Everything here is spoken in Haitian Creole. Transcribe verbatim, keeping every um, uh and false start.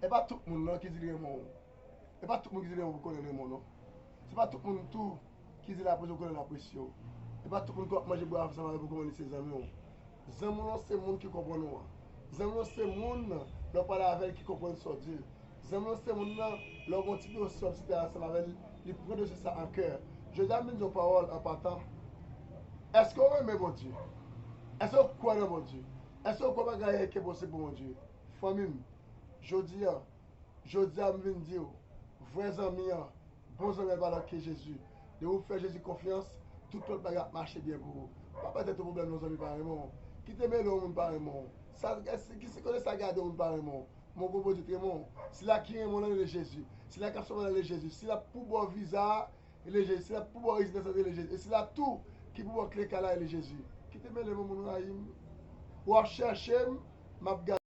E pa tout moun nan ki di li renmen w. E pa tout moun ki di li renmen w pou konnen l renmen w non. Se pa tout moun tou ki di l apresye w konnen l apresye w. E pa tout moun k ap manje bwa ansanm avè w pou konnen li se zanmi w. Zanmi w lan se moun ki konprann ou an. Zanmi w lan se moun lè w pale avè l ki konprann sa w di l. Zanmi w lan se moun nan lè w gen yon ti dosye w ap site ansanm avè l, li pran dosye sa an kè. Jodi a m vin di w yon pawòl an patan. Èske w renmen Bondye? Èske w kwè nan Bondye? Èske w kwè pa gen anyen ki enposib pou Bondye? Fanmi m, jodi a, jodi a m vin di w, vrè zanmi an, bon zanmi an pa lòt ke Jezi. Depi w fè Jezi konfyans, tout lòt bagay ap mache byen pou ou. Pa bay tèt ou pwoblèm non, zanmi pa renmen w. Kite mele w moun pa renmen w. Sa, èske, ki se kote sa gade w moun pa renmen w? Mon gwo Bondye te renmen w. Sila ki renmen w lan rele Jezi. Sila k ap sove w lan rele Jezi. Sila pou ba w viza a, rele Jezi. Sila pou ba w rezidans lan rele Jezi. E sila tou ki pou ba w kle kay la rele Jezi. Kite mele m moun rayi m. W ap chèche m, m ap gade.